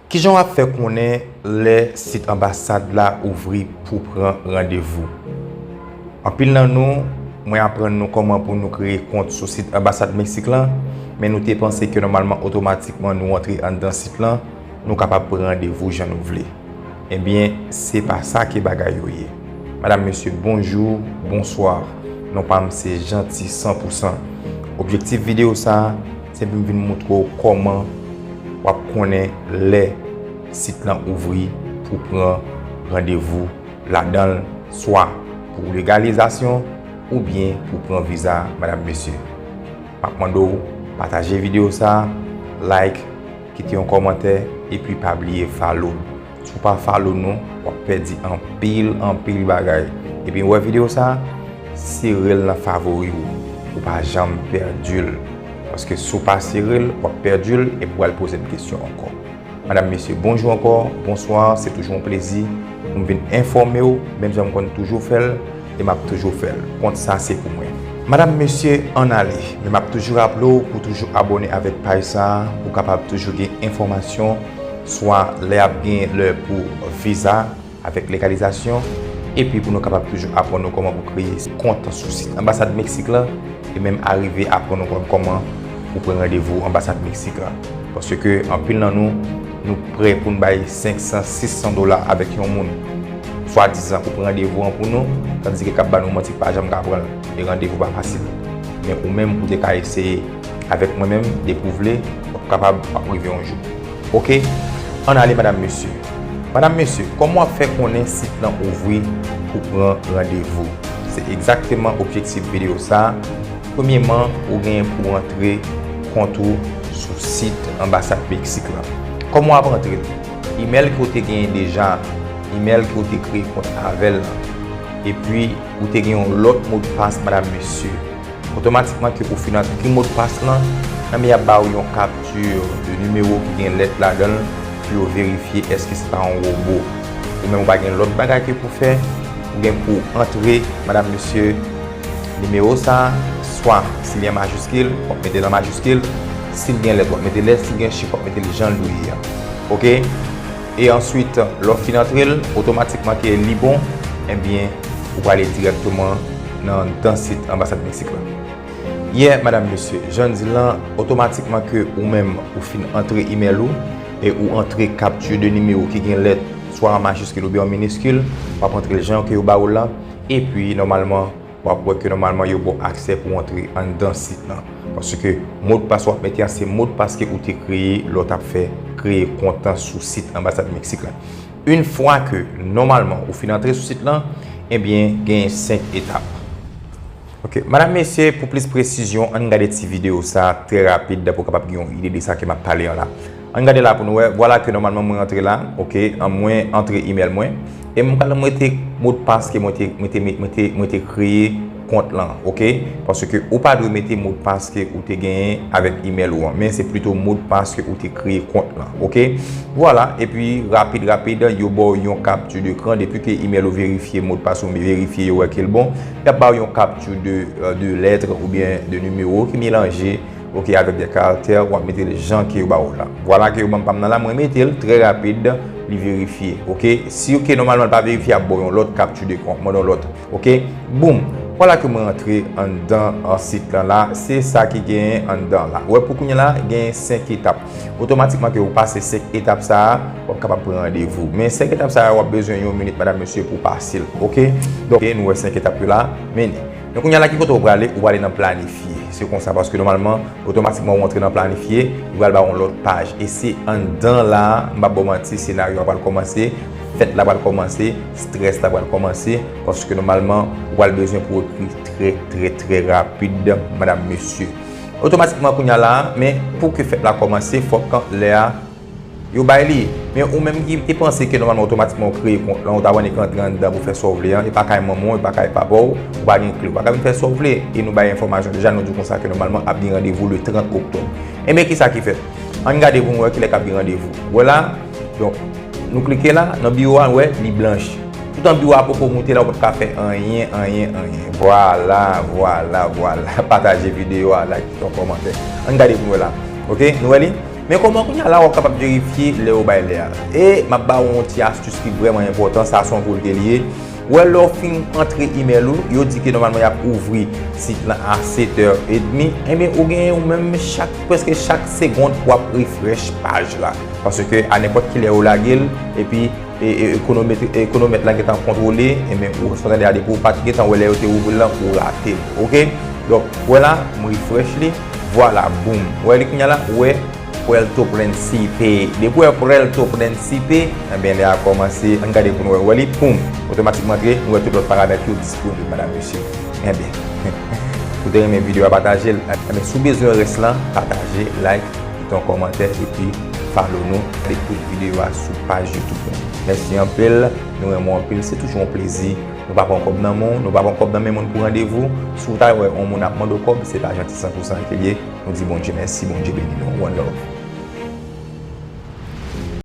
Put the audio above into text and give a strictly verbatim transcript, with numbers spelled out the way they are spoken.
Kijan w ap fè konnen lè sit anbasad la ouvri pou pran randevou? Anpil nan nou, mwen aprann nou kòman pou nou kreye kont sou sit anbasad Meksik lan, men nou te panse ke nòmalman otomatikman nou antre anndan sit lan, nou kapab pran randevou jan nou vle. Ebyen, se pa sa ke bagay yo ye. Madanm, mesye, bonjou, bonswa. Non pa m se Janti san pou san. Objektif videyo sa a, se pou m vin montre w kòman w ap konnen lè sit lan ouvri pou pran randevou ladan l, swa pou legalizasyon oubyen pou pran viza, madanm, mesye. M ap mande w pataje videyo sa a, like, kite yon kòmantè, epi pa bliye follow. Si w pa follow nou, w ap pèdi anpil, anpil bagay. Epi w wè videyo sa a, sere l nan favori w. Ou pa janm pèdi l. Paske si w pa sere l, w ap pèdi l epi w al poze m kesyon ankò. Madanm, mesye, bonjou ankò, bonswa, se toujou yon plezi pou m vin enfòme w, menm jan m konn toujou fè l, e m ap toujou fè l. Kont sa se pou mwen. Madanm, mesye, ann ale, men m ap toujou raple w pou toujou abòne avèk paj sa a, pou w kapab toujou gen enfòmasyon, swa lè ap gen lè pou viza, avèk legalizasyon, epi pou nou kapab toujou aprann nou kòman pou kreye kont sou sit anbasad Meksik lan, e menm arive aprann nou kòman pou pran randevou anbasad Meksik lan. Paske anpil nan nou, nou prè pou n bay senk san, sis san dola avèk yon moun, swadizan pou pran randevou an pou nou, tandis ke k ap ba nou manti k pa janm ka pran l, e randevou pa fasil. Men ou menm, ou te ka eseye avèk mwen menm, depi w vle, w ap kapab, w ap rive yon jou. Oke? Ann ale, madanm, mesye. Madanm, mesye, kòman w ap fè konnen sit lan ouvri pou pran randevou? Se egzakteman objektif videyo sa a. Premyeman, ou gen pou antre kont ou sou sit anbasad Meksik lan. Kòman w ap antre l? Imèl ke w te genyen deja, imèl ke w te kreye kont avè l lan. Epi, ou te gen yon lòt modpas, madanm, mesye. Otomatikman ke ou fin antre modpas lan, enben y ap ba ou yon kapti de nimewo ki gen lèt ladan l pou yo verifye èske se pa yon wobo. Ou menm ou pa gen lòt bagay ke pou fè, ou gen pou antre, madanm, mesye, nimewo sa a, swa si li an majiskil, w ap mete l an majiskil, si l gen lèt, w ap mete lèt, si l gen chif, w ap mete l jan l dwe ye a. Oke? E answit, lè w fin antre l, otomatikman ke li bon, enben, ou prale dirèkteman nan, nan sit anbasad Meksik lan. Yè, madanm, mesye, jan n di l lan, otomatikman ke ou menm, ou fin antre imèl ou, e ou antre kapti de nimewo ki gen lèt, swa an majiskil oubyen an miniskil, w ap antre l jan ke yo ba ou l lan, epi, nòmalman, w ap wè ke nòmalman yo ba w aksè pou w antre anndan sit lan. Paske modpas w ap mete a, se modpas ke ou te kreye lè w t ap fè kreye kont lan sou sit anbasad Meksik lan. Yon fwa ke nòmalman ou fin antre sou sit lan, ebyen, gen senk etap. Oke, madanm, mesye, pou plis presizyon, ann gade ti videyo sa a trè rapid pou w kapab gen yon ide de sa ke m ap pale an la. Ann gade la pou nou wè. Vwala ke nòmalman mwen antre la, oke, an mwen antre imèl mwen. E mwen pral mete modpas ke mwen te, mwen te, mwen te, mwen te kreye kont lan, oke? Paske ou pa dwe mete modpas ke ou te genyen avèk imèl ou an, men se plito modpas ke ou te kreye kont lan, oke? Vwala, epi rapid, rapid, yo ba w yon kapti dekran, depi ke imèl ou verifye, modpas ou verifye, yo wè ke l bon, y ap ba w yon kapti de, euh, de lèt oubyen de nimewo ki melanje, oke, avèk de karaktè, w ap mete l jan ke yo ba w la. Vwala ke yo ban m pa m nan la, mwen mete l trè rapid, li verifye, oke. Si ke nòmalman l pa verifye, y ap ba w yon lòt kapti dekran, mande yon lòt, oke. Boum, vwala ke mwen rantre anndan an sit lan la, se sa ki genyen anndan la. Ou wè pou kounye a la, genyen senk etap. Otomatikman ke ou pase senk etap sa a, w ap kapab pran randevou. Men senk etap sa a, w ap bezwen yon minit, madanm, mesye, pou w pase l, oke. Donk, nou wè senk etap yo la, men Men kounye a la, ki kote w prale? Ou prale nan planifye. Se konsa, paske nòmalman, otomatikman ou antre nan planifye, li pral ba w yon lòt paj. E se anndan la, m p ap ba w manti, senaryo a pral kòmanse, fèt la pral kòmanse, estrès la pral kòmanse, paske nòmalman, ou pral bezwen pou w ekri trè, trè, trè rapid, madanm, mesye. Otomatikman, kounye a la, men pou ke fèt la kòmanse, fòk lè a, yo bay li. Men ou menm ki te panse ke nòmalman otomatikman ou kreye kont lan, ou ta wè nèg antre anndan pou fè sa w vle an, e pa kay manman w, e pa kay papa w, ou pa gen kle. Ou pa ka vin fè sa w vle. E nou bay enfòmasyon deja, nou di w konsa ke nòmalman ap gen randevou le trant oktòb. Enben, kisa ki fèt? Ann gade pou n wè kilè k ap gen randevou. Ou wè la? Donk, nou klike la, nan biwo a, nou wè, li blanch. Toutan biwo a poko moute la, ou p ap ka fè anyen, anyen, anyen. Vwala, vwala, vwala. Pataje videyo a, like, kite yon kòmantè. Ann gade pou n wè la. Oke? Nou wè li? Men kòman kounye a la w ap kapab verifye lè yo bay lè a? E m ap ba w yon ti astis ki vrèman enpòtan, sa se yon volonte li ye. Wè, lè w fin antre imèl ou, yo di ke nòmalman y ap ouvri sit lan a sèt è edmi. Enben, ou genyen ou menm chak, prèske chak segond w ap refresh paj la. Paske a nenpòt ki lè yo lage l, epi e, e, ekonomèt, ekonomèt la gentan kontwole, enben, ou sa tande a depi ou pa t gentan wè lè yo te ouvri l lan, ou rate l, oke? Donk, wè la, m refresh li, vwala, boum. Wè li kounye a la, wè, Puerto Príncipe. Depi w wè Puerto Príncipe, enben, lè a kòmanse, ann gade pou nou wè, wè li, poum, otomatikman antre, nou wè tout lòt paramèt yo disponib, madam, mesye. Enben, ou te renmen videyo a, pataje l. Enben, si w bezwen rès lan, pataje, like, kite yon kòmantè, epi follow nou. Gade tout videyo a sou paj YouTube nou. Mèsi anpil, nou renmen w anpil, se toujou yon plezi. Nou pa pran kòb nan men w, nou pa pran kòb nan men moun pou randevou. Si w ta wè yon moun ap mande w kòb, se pa janti san pou san ke l ye. Nou di Bondye mèsi, Bondye beni nou. One love.